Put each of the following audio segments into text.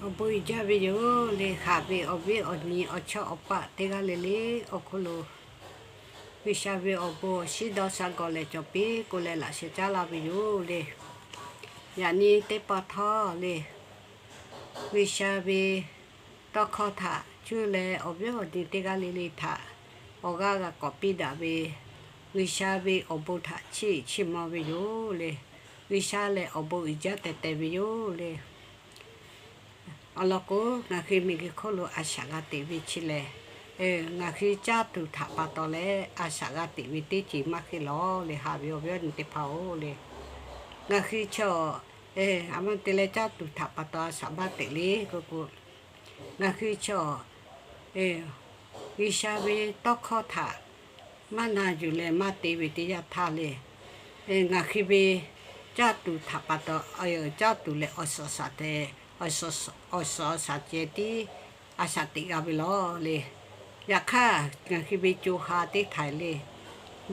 Awˬ bon uiˍ jaˇ ve yoˬ le. Haꞈ ve awˬ viˉ awˬ nyi awˬ chawˇ awˬ paˆ teˇ g'aˇ le le awˬ hk'oˆ lo G'uiˬsha ve awˬ bon awˬ shinˉ dawˇ sha gawˬ leh cawˬ piˇ k'oˆ leh laꞈ sheh caˉ laˇ ve yoˬ le. Yaꞈ nyi teˇ pawˆ htawˇ le, G'uiˬsha ve tawˇ hkawˇ htaꞈ cuˇ leh awˬ viˉ awˬ nyi teˇ g'aˇ le le htaꞈ awˬ g'aˇ g'a k'awꞈ piˇ daꞈ ve, G'uiˬsha ve awˬ bon htaꞈ chiˇ chiˇ mvuh ve yoˬ le. G'uiˬsha lehˬ awˬ bon uiˍ jaˇ tehˬ tehˬ ve yoˬ le. Awˬ lawn k'o, ngaˬ hui miˬguiˬ hk'oˆ lo a shaꞈ g'a teꞈ ve chi lehˬ, ngaˬ hui caˇ tuˬ htaꞈ pa taw leh a shaꞈ g'a teꞈ ve teˇ ceuˬ maˇ heˆ lawˬ le. Haꞈ ve awˬ viˉ awˬ nyi teˇ hpaˍ-oˬ le, ngaˬ hui chaw, a ma te leh caˇ tuˬ htaꞈ pa taw a shaꞈ maˇ teꞈ le k'oˆ k'o, ngaˬ hui chaw G'uiˬsha ve tawˇ hkawˇ htaꞈ maˇ na yuˬ leh maˇ te ve teˇ yanˇ htaˇ le, ngaˬ hui ve caˇ tuˬ htaꞈ pa taw, caˇ tuˬ leh awˬ suhˍ awˬ shaˍ te, awˬ suhˍ awˬ shaˍ ceh tiˉ a shaꞈ teꞈ g'a ve lawˬ le. Yaꞈ hk'aˇ, ngaˬ hui ve co ha teˇ htaiˍ le,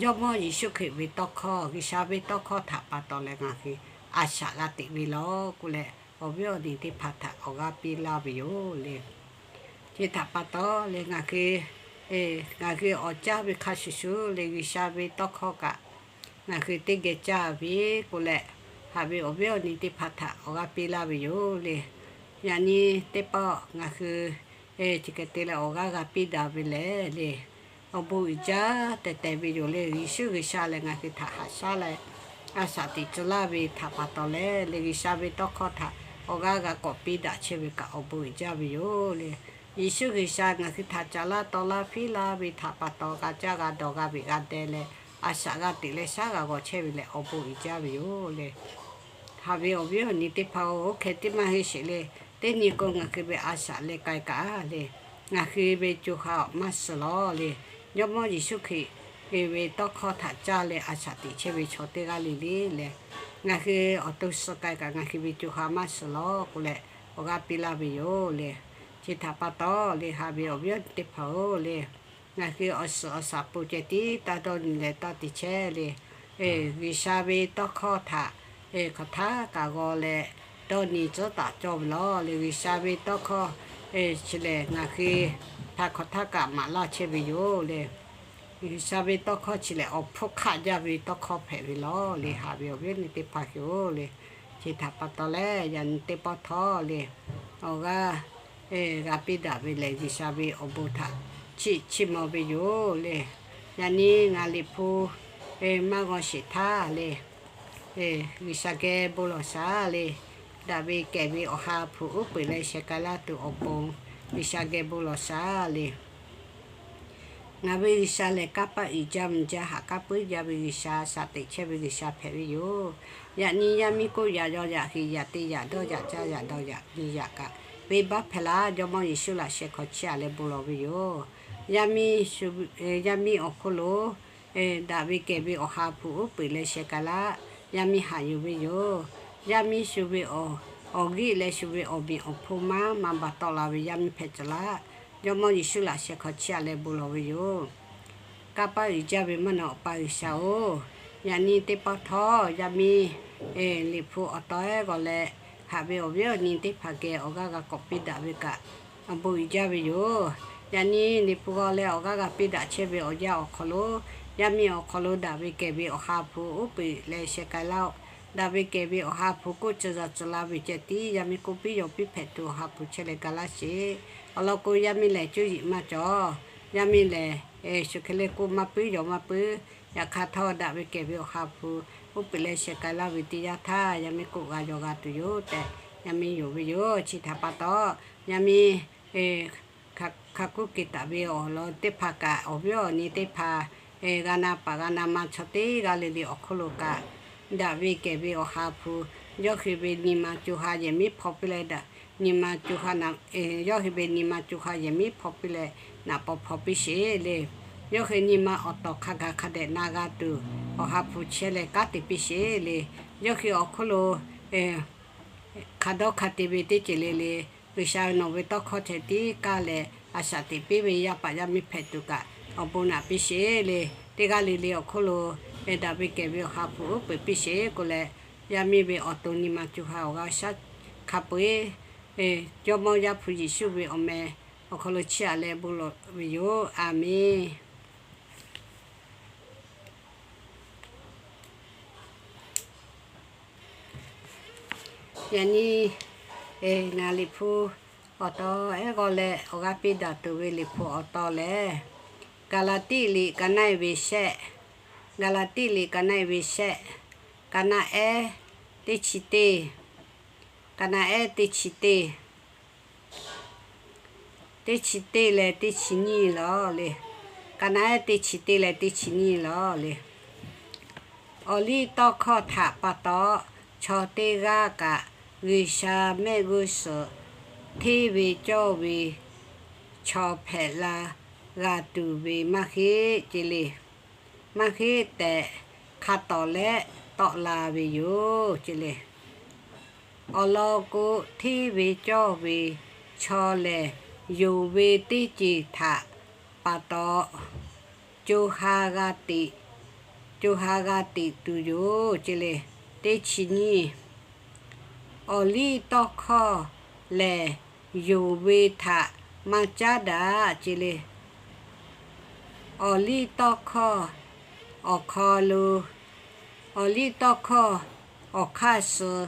Jawˇmawˇ Yeˍsuˆ Hkriꞈ ve tawˇ hkawˇ, G'uiˬsha ve tawˇ hkawˇ htaꞈ pa taw leh ngaˬ hui a shaꞈ g'a teꞈ ve lawˬ k'oˆ leh, awˬ viˉ awˬ nyi teˇ hpaˍ htaꞈ awˬ g'aˇ piˇ laˇ ve yoˬ le. Chi htaꞈ pa taw le, ngaˬ hui, ngaˬ hui awˬ caˇ ve hk'a shuˍ shuˍ le, G'uiˬsha ve tawˇ hkawˇ kaꞈ ngaˬ hui teˇ geh caˇ ve k'oˆ leh, haꞈ ve awˬ viˉ awˬ nyi teˇ hpaˍ htaꞈ awˬ g'aˇ piˇ laˇ ve yoˬ le. Yaꞈ nyi teˇ pawˆ ngaˬ hui chi hk'e te leh awˬ g'aˇ g'a piˇ daꞈ ve lehˬ le, awˬ bon uiˍ jaˇ tehˬ tehˬ ve yoˬ le. Yeˍsuˆ G'uiˬsha lehˬ ngaˬ hui htaꞈ haꞈ shaˉ leh a shaꞈ teꞈ tcuh laˇ ve htaꞈ pa taw leh le, G'uiˬsha ve tawˇ hkawˇ htaꞈ awˬ g'aˇ g'a k'awꞈ piˇ daꞈ chehˇ ve kaꞈ awˬ bon uiˍ jaˇ ve yoˬ le. Yeˍsuˆ G'uiˬsha ngaˬ hui htaꞈ caˍ laˇ taw laˇ piˇ laˇ ve htaꞈ pa taw g'a caˇ g'a dawˬ g'a beꞈ g'a deh leh, a shaꞈ g'a teꞈ leh shaˉ g'a g'awˬ chehˇ ve lehˬ awˬ bon uiˍ jaˇ ve yoˬ le. Haꞈ ve awˬ viˉ awˬ nyi teˇ hpaˍ-oˬ, oˇ hk'e tiˉ maˇ heˆ sheˍ le. Teˇ nyi k'o ngaˬ hui ve a shaꞈ leh k'ai kaꞈ le, ngaˬ hui ve co ha maˇ suh lawˬ le. Jawˇmawˇ Yeˍsuˆ Hkriꞈ ve tawˇ hkawˇ htaꞈ caˇ leh a shaꞈ teꞈ chehˇ ve chaw teˇ g'aˇ le le leh, ngaˬ hui awˬ to suh k'ai kaꞈ ngaˬ hui ve co ha maˇ suh lawˬ k'oˆ leh awˬ g'aˇ piˇ laˇ ve yoˬ le. Chi htaꞈ pa taw le, haꞈ ve awˬ viˉ awˬ nyi teˇ hpaˍ-oˬ le, ngaˬ hui awˬ suhˍ awˬ shaˍ pon ceh tiˉ taˇ dawˇ nyi leh taˇ te chehˇ le. G'uiˬsha ve tawˇ hkawˇ htaꞈ hk'aˬ htaˇ kaꞈ g'aw leh dawˇ nyi tcuhˉ taˍ cawˇ ve lawˬ le. G'uiˬsha ve tawˇ hkawˇ chi lehˬ ngaˬ hui htaꞈ hk'aˬ htaˇ kaꞈ maˍ laˇ chehˇ ve yoˬ le. G'uiˬsha ve tawˇ hkawˇ chi lehˬ awˬ hpfuhˇ hk'aˆ jaˇ ve tawˇ hkawˇ hpehꞈ ve lawˬ le. Haꞈ ve awˬ viˉ awˬ nyi teˇ hpaˍ hui-oˬ le, chi htaꞈ pa taw leh yaꞈ nyi teˇ pawˆ htawˇ le, awˬ g'aˇ g'a piˇ daꞈ ve lehˬ G'uiˬsha ve awˬ bon htaꞈ chiˇ chiˇ mvuh ve yoˬ le. Yaꞈ nyi ngaˬ Liꞈ hpu maˇ g'aw sheˍ htaˇ le, G'uiˬsha geh bon lawˬ shaˍ le. Daꞈ ve kehˬ ve Awˬ ha hpu uˉ peunˍ leh sheh k'ai laˇ tuˬ awˬ pon G'uiˬsha geh bon lawˬ shaˍ le. Ngaˬ ve G'uiˬsha lehˬ kanˇ paˆ uiˍ jaˇ mvuh jaˇ haꞈ k'aˉ puiˉ jaˇ ve G'uiˬsha, shaˍ teꞈ chehˇ ve G'uiˬsha hpehꞈ ve yoˬ. Yaꞈ nyi yaˇ miˇ k'oˆ yaꞈ yaw yaꞈ heˍ yaꞈ te yaꞈ dawˇ yaꞈ caˇ yaꞈ dawˇ yaꞈ nyi yaꞈ kaꞈ, venˇbaˆ hpehꞈ laˇ Jawˇmawˇ Yeˍsuˆ laꞈ sheh hk'aw chiˇ aꞈ leh bon lawˬ ve yoˬ. Yaˇ miˇ awˬ hk'oˆ lo daꞈ ve kehˬ ve Awˬ ha hpu uˉ peunˍ leh sheh k'ai laˇ, yaˇ miˇ haꞈ yuˬ ve yoˬ. Yaˇ miˇ shu ve awˬ g'euˆ leh shu ve awˬ meꞈ awˬ hponˇ maˇ maˇ baˬ tawˆ la ve yaˇ miˇ hpehꞈ cawˬ laˇ, Jawˇmawˇ Yeˍsuˆ laꞈ sheh hk'aw chiˇ aꞈ leh bon lawˬ ve yoˬ. Kanˇ paˆ uiˍ jaˇ ve mvuhˇ naw Awˬ pa G'uiˬsha-oˬ, yaꞈ nyi teˇ pawˆ htawˇ yaˇ miˇ Liꞈ hpu awˬ taw ehˉ g'aw leh haꞈ ve awˬ viˉ awˬ nyi teˇ hpaˍ geh awˬ g'aˇ g'a k'awꞈ piˇ daꞈ ve kaꞈ awˬ bon uiˍ jaˇ ve yoˬ. Yaꞈ nyi Liꞈ hpu g'aw leh awˬ g'aˇ g'a piˇ daꞈ chehˇ ve awˬ yanˇ awˬ hk'aw lo, yaˇ miˇ awˬ hk'aw lo daꞈ ve kehˬ ve Awˬ ha hpu uˉ peunˍ leh sheh k'ai laˇ-oˆ. Daꞈ ve kehˬ ve Awˬ ha hpu k'oˆ tcuh za tcuh la ve ceh tiˉ yaˇ miˇ k'oˆ piˇ yaw piˇ hpehꞈ tuˬ Awˬ ha hpu chehˇ leh ga laˇ sheˍ. Awˬ lawn k'o yaˇ miˇ lehˬ cuˇ yiˍ maˇ cawˬ. Yaˇ miˇ lehˬ shu hk'e le k'oˆ maˇ puiˉ yaw maˇ puiˉ. Yaꞈ hk'aˇ htawˇ daꞈ ve kehˬ ve Awˬ ha hpu uˉ peunˍ leh sheh k'ai laˇ ve teˇ yanˇ htaˇ yaˇ miˇ k'oˆ g'a yaw g'a tuˬ yoˬ tehꞈ yaˇ miˇ yonˍ ve yoˬ. Chi htaꞈ pa taw yaˇ miˇ hk'a kuˉ keh taˍ ve awˬ lawn teˇ hpaˍ kaꞈ awˬ viˉ awˬ nyi teˇ hpaˍ g'a na paˍ g'a na ma chaw teˇ g'aˇ le le awˬ hk'oˆ lo kaꞈ, daꞈ ve kehˬ ve Awˬ ha hpu yawˇ hui ve nyi ma co ha yehˬ miˉ hpaw piˇ leh, nyi ma co ha, yawˇ hui ve nyi ma co ha yehˬ miˉ hpaw piˇ leh naꞈ paw hpaw piˇ sheˍ le. Yawˇ hui nyi ma awˬ tawˍ hk'a gaˬ hk'a dehꞈ na g'a tuˬ Awˬ ha hpu chehˇ leh kanˉ te piˇ sheˍ le. Yawˇ hui awˬ hk'oˆ lo hk'a dawˇ hk'a te ve teˇ ceuˬ le le, G'uiˬsha nawˬ ve tawˇ hkawˇ ceh tiˉ kaˇ leh a shaꞈ teꞈ piˇ ve yaˇ paˍ yaˇ miˇ hpehꞈ tuˬ kaꞈ awˬ bon naꞈ piˇ sheˍ le. Teˇ g'aˇ le le awˬ hk'oˆ lo daꞈ ve kehˬ ve Awˬ ha hpu uˉ peunˍ piˇ sheˍ k'oˆ leh, yaˇ miˇ ve awˬ to nyi ma co ha awˬ g'aˇ shaˉ hk'a peu-eˬ Jawˇmawˇ Yaˇ hpu Yeˍsuˆ ve awˬ meh awˬ hk'aw lo chiˇ aꞈ leh bon lawˬ ve yoˬ. A menˬ. Yaꞈ nyi ngaˬ liꞈ hpu awˬ taw ehˉ g'awˇ leh awˬ g'aˇ piˇ daꞈ tuˬ ve liꞈ hpu awˬ taw lehˬ, Gaˍlaˍtiˆ liꞈ ka naˆ e ve shehˆ, Gaˍlaˍtiˆ liꞈ ka naˆ e ve shehˆ, ka naˆ ehˉ teˇ chi teˇ, ka naˆ ehˉ teˇ chi teˇ, teˇ chi teˇ leh teˇ chi nyiˇ lawˬ le. Ka naˆ ehˉ teˇ chi teˇ leh teˇ chi nyiˇ lawˬ le. Awˬliˇtawˇhkawˇ htaꞈ pa taw, chaw teˇ g'aˇ kaꞈ G'uiˬsha mehˆ g'uˇ suhˍ hteˇ ve cawˇ ve chaw hpehꞈ la g'a tuˬ ve maˇ heˆ ce le. Maˇ heˆ tehꞈ hk'a tawˍ leh tawˆ la ve yoˬ ce le. Awˬ lawn k'o, hteˇ ve cawˇ ve chaw lehˬ, yonˍ ve teˇ ceuˬ htaꞈ pa taw co ha g'a teꞈ, co ha g'a teꞈ tuˬ yoˬ ce le. Teˇ chi nyiˇ, awˬliˇtawˇhkawˇ lehˬ, yonˍ ve htaꞈ maˇ caˉ daꞈ ce le. Awˬliˇtawˇhkawˇ awˬ hk'aw lo, awˬliˇtawˇhkawˇ awˬ hk'aˇ suh,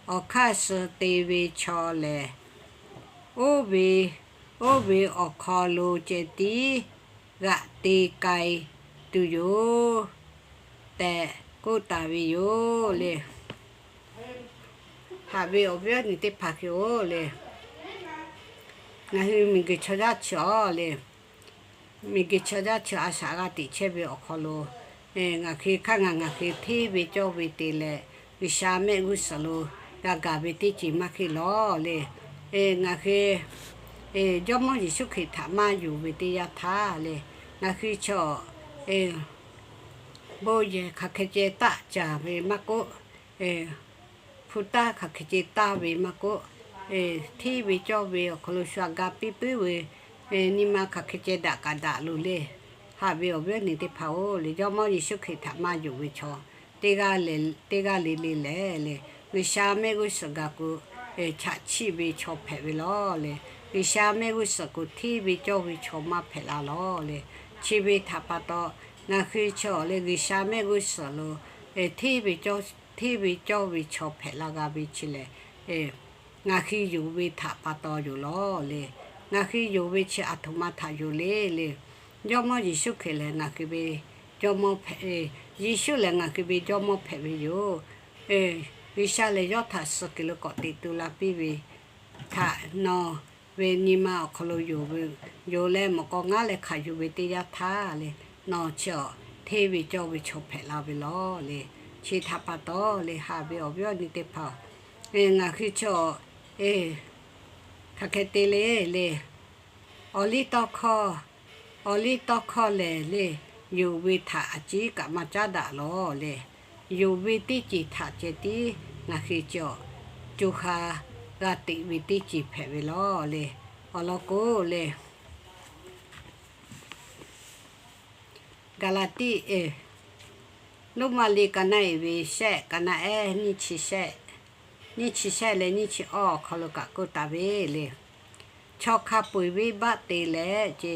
awˬ hk'aˇ suh te ve chaw lehˬ, oˇ ve, oˇ ve awˬ hk'aw lo ceh tiˉ g'aꞈ te k'ai tuˬ yoˬ tehꞈ k'oˆ taˍ ve yoˬ le. Haꞈ ve awˬ viˉ awˬ nyi teˇ hpaˍ hk'e-oˬ le, ngaˬ hui miˬguiˬ chaw yaˇ chi awˬ le, miˬguiˬ chaw yaˇ chi a shaꞈ g'a teꞈ chehˇ ve awˬ hk'aw lo, ngaˬ hui hk'aˇ ngaˬ ngaˬ hui hteˇ ve cawˇ ve te leh, G'uiˬsha mehˆ g'uˇ suhˍ lo g'a gaˬ ve teˇ ceuˬ maˇ heˆ lawˬ le. Ngaˬ hui Jawˇmawˇ Yeˍsuˆ Hkriꞈ htaꞈ maˇ yonˍ ve teˇ yanˇ htaˇ le, ngaˬ hui chaw bon yehˬ hk'aˬ hk'e ceh taˆ caˍ ve maˇ k'oˆ, hpu taˇ hk'aˬ hk'e ceh taˇ ve maˇ k'oˆ, hteˇ ve cawˇ ve awˬ hk'aw lo shu aꞈ ga piˇ puiˉ ve nyi ma hk'aˬ hk'e ceh daꞈ kaꞈ daꞈ loˬ le. Haꞈ ve awˬ viˉ awˬ nyi teˇ hpaˍ-oˬ le, Jawˇmawˇ Yeˍsuˆ Hkriꞈ htaꞈ maˇ yonˍ ve chaw teˇ g'aˇ le le leh le, G'uiˬsha mehˆ g'uˇ suhˍ gaˬ k'o, chaꞈ chiˆ ve chaw hpehꞈ ve lawˬ le. G'uiˬsha mehˆ g'uˇ suhˍ k'o, hteˇ ve cawˇ ve chaw maˇ hpehꞈ la lawˬ le. Chi ve htaꞈ pa taw, ngaˬ hui chaw le G'uiˬsha mehˆ g'uˇ suhˍ lo hteˇ ve cawˇ, hteˇ ve cawˇ ve chaw hpehꞈ la g'a ve chi lehˬ, ngaˬ hui yonˍ ve htaꞈ pa taw yoˬ lawˬ le. Ngaˬ hui yonˍ ve chi aˬ htoꞈ ma htaꞈ yoˬ le le. Jawˇmawˇ Yeˍsuˆ Hkriꞈ lehˬ ngaˬ hui ve Jawˇmawˇ hpehꞈ, Yeˍsuˆ lehˬ ngaˬ hui ve Jawˇmawˇ hpehꞈ ve yoˬ. G'uiˬsha lehˬ yawˇ htaꞈ suh kuiˬ lo k'awꞈ teꞈ tu la piˇ ve htaꞈ nawˬ ve nyi ma awˬ hk'aw lo yonˍ ve, yonˍ leh mawꞈ k'aw ngaˉ leh hk'aˬ yuˬ ve teˇ yanˇ htaˇ le, nawˬ chi awˬ hteˇ ve cawˇ ve chaw hpehꞈ la ve lawˬ le. Chi htaꞈ pa taw le, haꞈ ve awˬ viˉ awˬ nyi teˇ hpaˍ-oˬ, ngaˬ hui chi awˬ hk'aˬ hk'e te le le, awˬliˇtawˇhkawˇ, awˬliˇtawˇhkawˇ lehˬ le, yonˍ ve htaꞈ a ciˉ kaꞈ maˇ caˉ daꞈ lawˬ le. Yonˍ ve teˇ ceuˬ htaꞈ ceh tiˉ ngaˬ hui chi awˬ co ha g'a teꞈ ve teˇ ceuˬ hpehꞈ ve lawˬ le. Awˬ lawn k'o le, Gaˍlaˍtiˆ, Roˉmaꞈ liꞈ ka naˆ e ve shehˆ, ka naˆ ehˉ nyiˇ chi shehˆ, nyiˇ chi shehˆ leh nyiˇ chi awˇ awˬ hk'aw lo kaꞈ k'oˆ taˍ ve le. Chaw hk'a peu-eˬ venˇbaˆ te leh ce,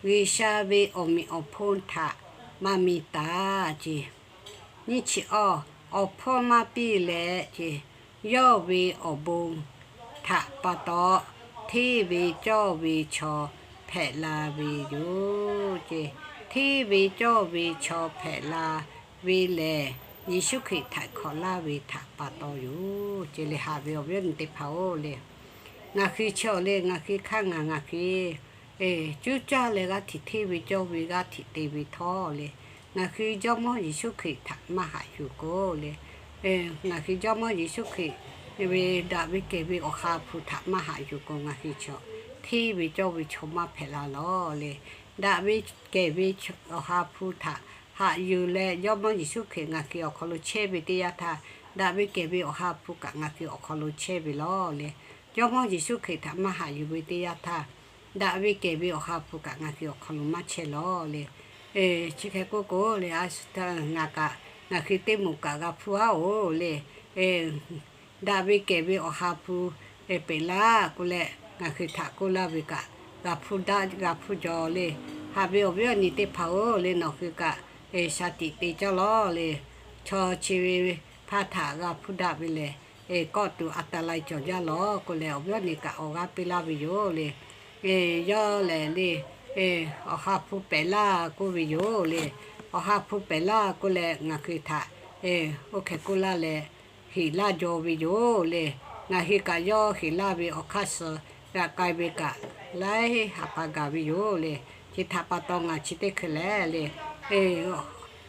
G'uiˬsha ve awˬ meꞈ awˬ hponˇ htaꞈ maˇ mi taˍ ce. Nyiˇ chi awˇ, awˬ hpawˇ maˇ piˇ leh ce, yawˇ ve awˬ bon htaꞈ pa taw, hteˇ ve cawˇ ve chaw hpehꞈ la ve yoˬ ce. Hteˇ ve cawˇ ve chaw hpehꞈ la ve lehˬ, Yeˍsuˆ Hkriꞈ htaiˍ hk'awꞈ laˇ ve htaꞈ pa taw yoˬ ce le. Haꞈ ve awˬ viˉ awˬ nyi teˇ hpaˍ-oˬ le, ngaˬ hui chi awˬ le ngaˬ hui hk'aˇ ngaˬ ngaˬ hui cuˇ caˇ leh g'aˇ hteꞈ hteˇ ve cawˇ ve g'aˇ hteꞈ te ve htawˇ le, ngaˬ hui Jawˇmawˇ Yeˍsuˆ Hkriꞈ htaꞈ maˇ haꞈ yuˬ k'o le, ngaˬ hui Jawˇmawˇ Yeˍsuˆ Hkriꞈ ve daꞈ ve kehˬ ve Awˬ ha hpu htaꞈ maˇ haꞈ yuˬ k'o, ngaˬ hui chaw hteˇ ve cawˇ ve chaw maˇ hpehꞈ la lawˬ le. Daꞈ ve kehˬ ve Awˬ ha hpu htaꞈ haꞈ yuˬ leh, Jawˇmawˇ Yeˍsuˆ Hkriꞈ ngaˬ hui awˬ hk'aw lo chehˇ ve teˇ yanˇ htaˇ, daꞈ ve kehˬ ve Awˬ ha hpu kaꞈ ngaˬ hui awˬ hk'aw lo chehˇ ve lawˬ le. Jawˇmawˇ Yeˍsuˆ Hkriꞈ htaꞈ maˇ haꞈ yuˬ ve teˇ yanˇ htaˇ, daꞈ ve kehˬ ve Awˬ ha hpu kaꞈ ngaˬ hui awˬ hk'aw lo maˇ chehˇ lawˬ le. Chi hk'e k'oˆ k'o le, a shu htaˇ ngaˬ kaꞈ ngaˬ hui teˇ moˍ kaꞈ g'a hpuˇ aˉ-oˬ le. Daꞈ ve kehˬ ve Awˬ ha hpu peꞈ laˇ k'oˆ leh ngaˬ hui htaꞈ k'oˆ laˇ ve kaꞈ, g'a hpuˇ daꞈ g'a hpuˇ jaw le. Haꞈ ve awˬ viˉ awˬ nyi teˇ hpaˍ-oˬ le, nawˬ hui kaꞈ shaˍ tiꞈ te cawˇ lawˬ le. Chaw chi ve hpaˇ htaꞈ g'a hpuˇ daꞈ ve lehˬ, kawˆ tuˬ a ta lai cawˬ jaˇ lawˬ k'oˆ leh awˬ viˉ awˬ nyi kaꞈ awˬ g'aˇ piˇ laˇ ve yoˬ le. Yawˇ lehˬ le, awˬ ha hpu pehˍ laˇ k'oˆ ve yoˬ le. Awˬ ha hpu pehˍ laˇ k'oˆ leh ngaˬ hui htaꞈ oˇ hk'e k'oˆ laˇ leh, heˍ laˇ jaw ve yoˬ le. Ngaˬ hui kaꞈ yawˇ heˍ laˇ ve awˬ hk'aˇ suh g'a k'ai ve kaꞈ, laiˉ haˍ pa gaˬ ve yoˬ le. Chi htaꞈ pa taw ngaˬ chi teˇ hkui lehˬ le,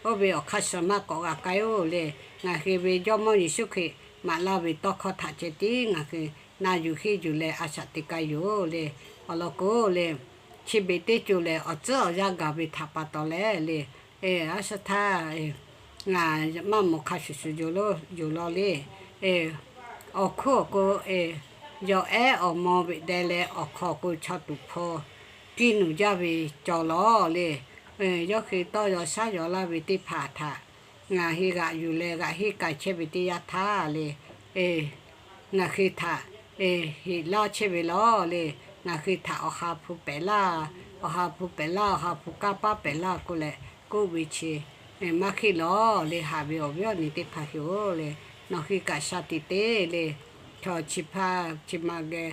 oˇ ve awˬ hk'aˇ suh maˇ k'awꞈ g'a k'ai-oˬ le. Ngaˬ hui ve Jawˇmawˇ Yeˍsuˆ Hkriꞈ maˍ laˇ ve tawˇ hkawˇ htaꞈ ceh tiˉ ngaˬ hui na yuˬ henˇ yuˬ leh a shaꞈ teꞈ k'ai yoˬ le. Awˬ lawn k'o le, chi beuꞈ teˇ co lehˬ awˬ tcuhˉ awˬ yanˇ gaˬ ve htaꞈ pa taw leh le, a shaꞈ htaˇ ngaˬ maˇ mawˬ hk'a shuˍ shuˍ yoˬ law le. Awˬ hkuiˉ awˬ k'o, yawˬ ehˉ awˬ maw veꞈ deh leh awˬ hk'aw k'o chaw tuˍ hpawˇ kiˇ nuˬ jaˇ ve cawˬ lawˬ le. Yawˇ hui tawˇ yaw shaˉ yaw laˇ ve teˇ hpaˍ htaꞈ ngaˬ hui g'aꞈ yuˬ leh g'aꞈ henˇ k'ai chehˇ ve teˇ yanˇ htaˇ le, ngaˬ hui htaꞈ heˍ laˇ chehˇ ve lawˬ le. Ngaˬ hui htaꞈ awˬ ha hpu pehˍ laˇ, awˬ ha hpu pehˍ laˇ, awˬ ha hpu kanˇ paˉ pehˍ laˇ k'oˆ leh k'oˆ ve chi maˇ heˆ lawˬ le. Haꞈ ve awˬ viˉ awˬ nyi teˇ hpaˍ hui-oˬ le, nawˬ hui kaꞈ shaˍ tiꞈ te le. Chaw chi hpaˇ chi ma geh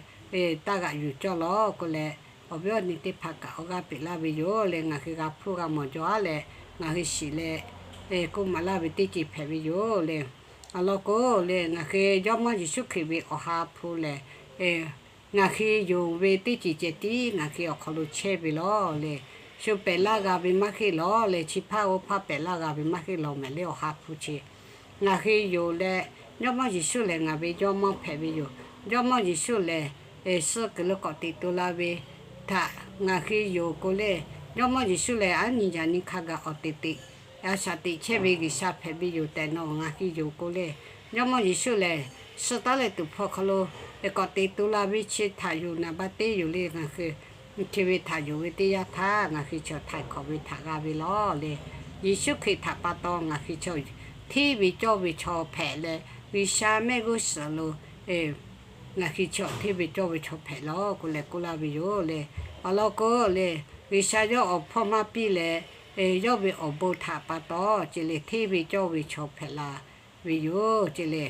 taˇ g'aꞈ yuˬ cawˇ lawˬ k'oˆ leh, awˬ viˉ awˬ nyi teˇ hpaˍ kaꞈ awˬ g'aˇ peꞈ laˇ ve yoˬ le. Ngaˬ hui g'a hpuˇ g'a mawˬ jaw-aˉ leh ngaˬ hui shiˍ leh k'oˆ maˍ laˇ ve teˇ ceuˬ hpehꞈ ve yoˬ le. Awˬ lawn k'o le, ngaˬ hui Jawˇmawˇ Yeˍsuˆ Hkriꞈ ve awˬ ha hpu lehˬ, ngaˬ hui yonˍ ve teˇ ceuˬ ceh tiˉ ngaˬ hui awˬ hk'aw lo chehˇ ve lawˬ le. Shu pehˍ laˇ g'a ve maˇ heˆ lawˬ le. Chi hpaˇ oˇ hpaˇ pehˍ laˇ g'a ve maˇ heˆ lawˬ mehˍ le. Awˬ ha hpu chi ngaˬ hui yonˍ leh, Jawˇmawˇ Yeˍsuˆ lehˬ ngaˬ ve Jawˇmawˇ hpehꞈ ve yoˬ. Jawˇmawˇ Yeˍsuˆ lehˬ suh kuiˬ lo k'awꞈ teꞈ tu la ve htaꞈ ngaˬ hui yonˍ k'o le, Jawˇmawˇ Yeˍsuˆ lehˬ aˉ nyi yaꞈ nyi hk'a gaˬ awˬ teꞈ teꞈ a shaꞈ teꞈ chehˇ ve G'uiˬsha hpehꞈ ve yoˬ tehꞈ nawˬ ngaˬ hui yonˍ k'o le, Jawˇmawˇ Yeˍsuˆ lehˬ suh taˉ leh tuˍ hpawˇ hk'aw lo k'awꞈ teꞈ tu la ve chi htaꞈ yonˍ naˍ baˆ teˇ yoˬ le. Ngaˬ hui chi ve htaꞈ yonˍ ve teˇ yanˇ htaˇ ngaˬ hui chaw htaiˍ hk'awꞈ ve htaꞈ g'a ve lawˬ le. Yeˍsuˆ Hkriꞈ htaꞈ pa taw ngaˬ hui chaw hteˇ ve cawˇ ve chaw hpehꞈ leh, G'uiˬsha mehˆ g'uˇ suhˍ lo ngaˬ hui chaw hteˇ ve cawˇ ve chaw hpehꞈ lawˬ k'oˆ leh k'oˆ laˇ ve yoˬ le. Awˬ lawn k'o le, G'uiˬsha yawˇ awˬ hpawˇ maˇ piˇ leh, yawˇ ve awˬ bon htaꞈ pa taw ce le hteˇ ve cawˇ ve chaw hpehꞈ la ve yoˬ ce le.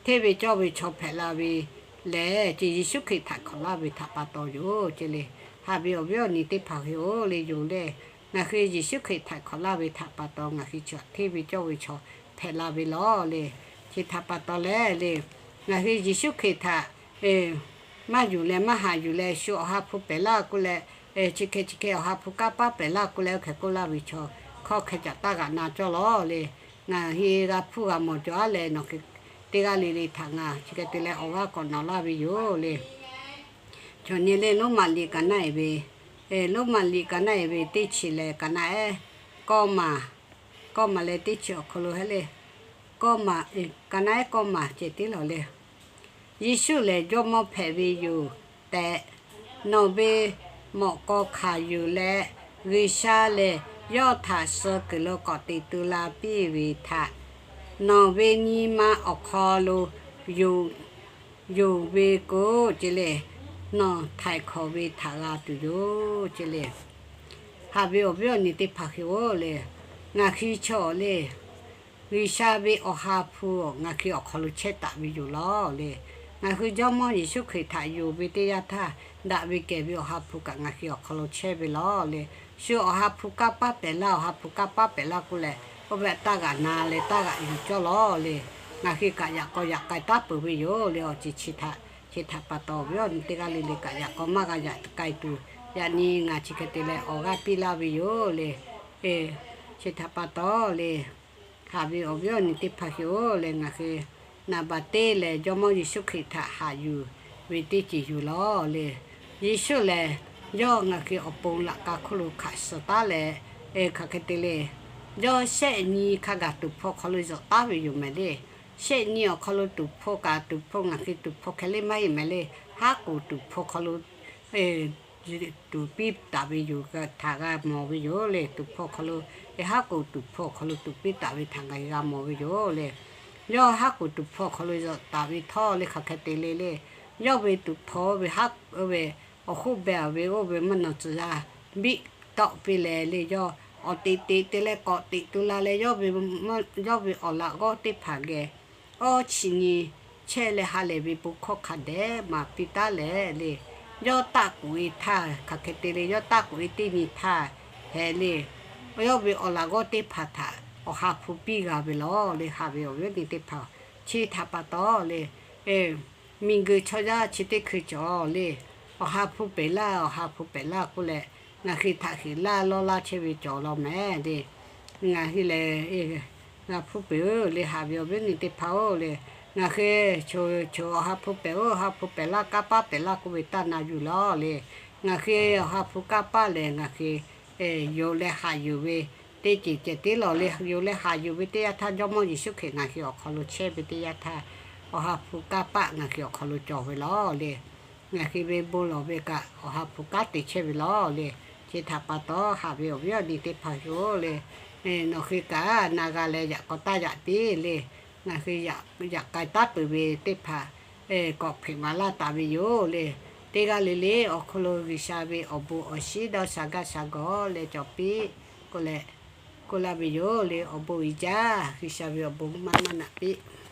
Hteˇ ve cawˇ ve chaw hpehꞈ la ve lehˬ ce Yeˍsuˆ Hkriꞈ htaiˍ hk'awꞈ laˇ ve htaꞈ pa taw yoˬ ce le. Haꞈ ve awˬ viˉ awˬ nyi teˇ hpaˍ hui-oˬ le, yonˍ le. Ngaˬ hui Yeˍsuˆ Hkriꞈ htaiˍ hk'awꞈ laˇ ve htaꞈ pa taw ngaˬ hui chaw hteˇ ve cawˇ ve chaw hpehꞈ la ve lawˬ le. Chi htaꞈ pa taw leh le, ngaˬ hui Yeˍsuˆ Hkriꞈ htaꞈ maˇ yuˬ leh maˇ haꞈ yuˬ leh shu awˬ ha hpu pehˍ laˇ k'oˆ leh, chi hk'e chi hk'e awˬ ha hpu kanˇ paˉ pehˍ laˇ k'oˆ leh oˇ hk'e k'oˆ laˇ ve chaw hk'aw hk'e caꞈ taˇ g'aꞈ na cawˇ lawˬ le. Ngaˬ hui g'a hpuˇ g'a mawˬ cawˬ-aˉ leh nawˬ hui teˇ g'aˇ le le htaꞈ ngaˬ chi hk'e te leh awˬ g'aˇ k'awꞈ nawꞈ laˇ ve yoˬ le. Chaw nyi le Roˉmaꞈ liꞈ kaꞈ naˆ-e ve, Roˉmaꞈ liꞈ kaꞈ naˆ-e ve teˇ chi lehˬ kaꞈ naˆ-ehˉ kawˇ maˬ, kawˇ maˬ leh teˇ chi awˬ hk'aw lo hehˉ le, kawˇ maˬ, kaꞈ naˆ-ehˉ kawˇ maˬ ceh tiˉ lawˬ le. Yeˍsuˆ lehˬ Jawˇmawˇ hpehꞈ ve yoˬ tehꞈ, nawˬ ve mawꞈ k'aw hkanˍ yuˬ leh, G'uiˬsha lehˬ yawˇ htaꞈ suh kuiˬ lo k'awꞈ teꞈ tu la piˇ ve htaꞈ nawˬ ve nyi ma awˬ hk'aw lo yonˍ ve k'o ce le, nawˬ htaiˍ hk'awꞈ ve htaꞈ g'a tuˬ yoˬ ce le. Haꞈ ve awˬ viˉ awˬ nyi teˇ hpaˍ hui-oˬ le, ngaˬ hui chaw le, G'uiˬsha ve awˬ ha hpu ngaˬ hui awˬ hk'aw lo chehˇ taˍ ve yoˬ lawˬ le. Ngaˬ hui Jawˇmawˇ Yeˍsuˆ Hkriꞈ htaꞈ yonˍ ve teˇ yanˇ htaˇ, daꞈ ve kehˬ ve awˬ ha hpu kaꞈ ngaˬ hui awˬ hk'aw lo chehˇ ve lawˬ le. Shu awˬ ha hpu kanˇ paˉ pehˍ laˇ, awˬ ha hpu kanˇ paˉ pehˍ laˇ k'oˆ leh, oˇ ve htaꞈ taˇ g'aꞈ na leh taˇ g'aꞈ yuˬ cawˇ lawˬ le. Ngaˬ hui kaꞈ yaꞈ k'aw yaꞈ k'ai taˉ peuˬ ve yoˬ le. Awˬ ceuˬ chi htaꞈ, chi htaꞈ pa taw awˬ viˉ awˬ nyi teˇ g'aˇ le le kaꞈ yaꞈ k'aw maˇ g'a yaꞈ k'ai tuˬ, yaꞈ nyi ngaˬ chi hk'e te leh awˬ g'aˇ piˇ laˇ ve yoˬ le. Chi htaꞈ pa taw le, haꞈ ve awˬ viˉ awˬ nyi teˇ hpaˍ hui-oˬ leh ngaˬ hui naˍ baˬ teˇ lehˬ Jawˇmawˇ Yeˍsuˆ Hkriꞈ htaꞈ haꞈ yuˬ ve teˇ ceuˬ yoˬ lawˬ le. Yeˍsuˆ lehˬ yawˇ ngaˬ hui awˬ pon laꞈ ka hk'oˆ lo hkanˍ suh taˉ leh, hk'aˬ hk'e te le, yawˇ shehˆ nyi hk'a gaˬ tuˍ hpawˇ hk'aw lo zuhꞈ taˉ ve yoˬ mehˍ le. Shehˆ nyi awˬ hk'aw lo tuˍ hpawˇ kaꞈ tuˍ hpawˇ ngaˬ hui tuˍ hpawˇ hkeh leˇ maˇ heˆ mehˍ le. Haˉ k'oˍ tuˍ hpawˇ hk'aw lo tuˍ piˇ taˍ ve yoˬ htaꞈ g'a mawˬ ve yoˬ le. Tuˍ hpawˇ hk'aw lo, haˉ k'oˍ tuˍ hpawˇ hk'aw lo tuˍ piˇ taˍ ve htaꞈ ngaˬ hui g'a mawˬ ve yoˬ le. Yawˇ haˉ k'oˍ tuˍ hpawˇ hk'aw lo zuhꞈ taˍ ve htawˇ le hk'aˬ hk'e te le le, yawˇ ve tuꞈ htaw ve haˉ ve awˬ hoˉ beh ve oˇ ve mvuhˇ naw tcuh yaˇ biˆ tawˆ piˇ leh le, yawˇ awˬ teꞈ teꞈ te leh k'awꞈ teꞈ tu la leh, yawˇ ve awˬ laꞈ g'awˇ teˇ hpaˍ geh awˇ chi nyi chehˇ leh ha lehˬ ve bon hkawˇ hk'a dehꞈ maˍ piˇ taˉ leh le, yawˇ taˆ k'oꞈ-e htaˇ hk'aˬ hk'e te le, yawˇ taˆ k'oꞈ-e teˇ nyi htaˇ hehꞈ le, yawˇ ve awˬ laꞈ g'awˇ teˇ hpaˍ htaꞈ awˬ ha hpu piˇ g'a ve lawˬ le. Haꞈ ve awˬ viˉ awˬ nyi teˇ hpaˍ, chi htaꞈ pa taw le, miˬguiˬ chaw yaˇ chi teˇ hkui cawˬ le, awˬ ha hpu pehˍ laˇ, awˬ ha hpu pehˍ laˇ k'oˆ leh, ngaˬ hui htaꞈ heˍ laˇ lawˇ laˇ chehˇ ve cawˬ law mehˍ le. Ngaˬ hui lehˬ, ha hpu pehˍ-oˬ le. Haꞈ ve awˬ viˉ awˬ nyi teˇ hpaˍ-oˬ le, ngaˬ hui choˬ choˬ awˬ ha hpu pehˍ-oˬ, ha hpu pehˍ laˇ, kanˇ paˆ pehˍ laˇ k'oˆ ve taˇ na yuˬ lawˬ le. Ngaˬ hui awˬ ha hpu kanˇ paˆ lehˬ, ngaˬ hui yonˍ leh haꞈ yuˬ ve teˇ ceuˬ ceh tiˉ lawˬ le. Yonˍ leh haꞈ yuˬ ve teˇ yanˇ htaˇ, Jawˇmawˇ Yeˍsuˆ Hkriꞈ ngaˬ hui awˬ hk'aw lo chehˇ ve teˇ yanˇ htaˇ, awˬ ha hpu kanˇ paˆ ngaˬ hui awˬ hk'aw lo cawˬ ve lawˬ le. Ngaˬ hui ve bon lawˬ ve kaꞈ awˬ ha hpu kanˉ te chehˇ ve lawˬ le. Chi htaꞈ pa taw, haꞈ ve awˬ viˉ awˬ nyi teˇ hpaˍ hui-oˬ le, nawˬ hui kaꞈ na g'a leh yaꞈ k'aw taˇ yaꞈ piˇ le. Ngaˬ hui yaꞈ k'ai taˉ peuˬ ve teˇ hpaˍ k'awꞈ hpeꞈ maˍ laˇ taˍ ve yoˬ le. Teˇ g'aˇ le le awˬ hk'aw lo G'uiˬsha ve awˬ bon awˬ shinˉ dawˇ sha gaˇ sha gawˬ leh cawˬ piˇ k'oˆ leh, k'oˆ laˇ ve yoˬ le. Awˬ bon uiˍ jaˇ. G'uiˬsha ve awˬ bon maˇ maˇ naꞈ piˇ